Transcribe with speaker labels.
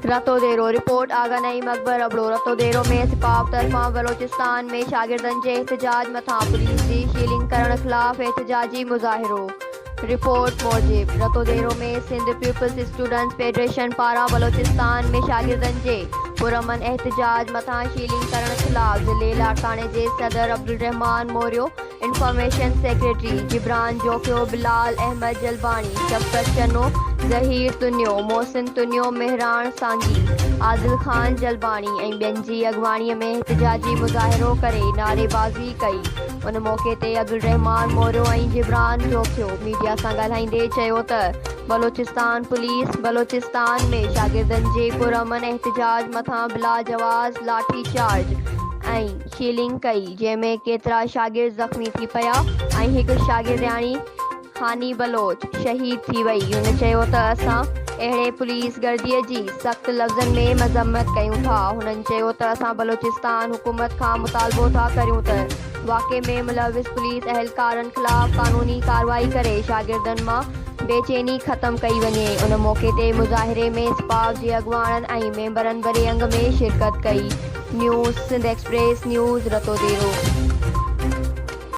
Speaker 1: Ratodero, report, Agha Naeem Akbar Abro, Ratodero ۾ سپاف طرفان بلوچستان ۾ شاگردن جي احتجاج مٿان پوليس جي شيلنگ ڪرڻ خلاف احتجاجي مظاهرو، رپورٽ موجب Ratodero ۾ Sindh peoples students federation پاران بلوچستان ۾ شاگردن جي پرامن احتجاج مٿان شيلنگ ڪرڻ خلاف ضلعي لاڙڪاڻي جي صدر عبدالرحمان موريو، انفارميشن سيڪريٽري جبران جوکيو، بلال احمد جلباڻي، شفقت چنو، ظهير تنيو، محسن تنيو، مهراڻ سانگي، عادل خان جلباڻي ۽ ٻين جي اڳواڻي ۾ احتجاجي مظاهرو ڪري نعريبازي ڪئي. ان موقعي تي عبدالرحمان موريو ۽ جبران جوکيو ميڊيا سان ڳالهائيندي چيو ته بلوچستان پوليس بلوچستان ۾ شاگردن جي پرامن احتجاج مٿان بلاجواز لاٺي چارج ۽ شيلنگ ڪئي جنهن ۾ ڪيترا شاگرد زخمي ٿي پيا ۽ هڪ شاگردياڻي هاني بلوچ شهيد ٿي وئي. هن چيو ته اسان اهڙي پوليس گردي جي سخت لفظن ۾ مذمت ڪيون ٿا. هنن چيو ته اسان بلوچستان حڪومت کان مطالبو ٿا ڪريون ته واقعي ۾ ملوث پوليس اهلڪارن خلاف قانوني ڪارروائي ڪري شاگردن مان بيچيني ختم ڪئي وڃي. ان موقعي تي مظاهري ۾ سپاف جي اڳواڻن ۽ ميمبرن وڏي انگ ۾ شرڪت ڪئي. News Sindh express news Ratodero.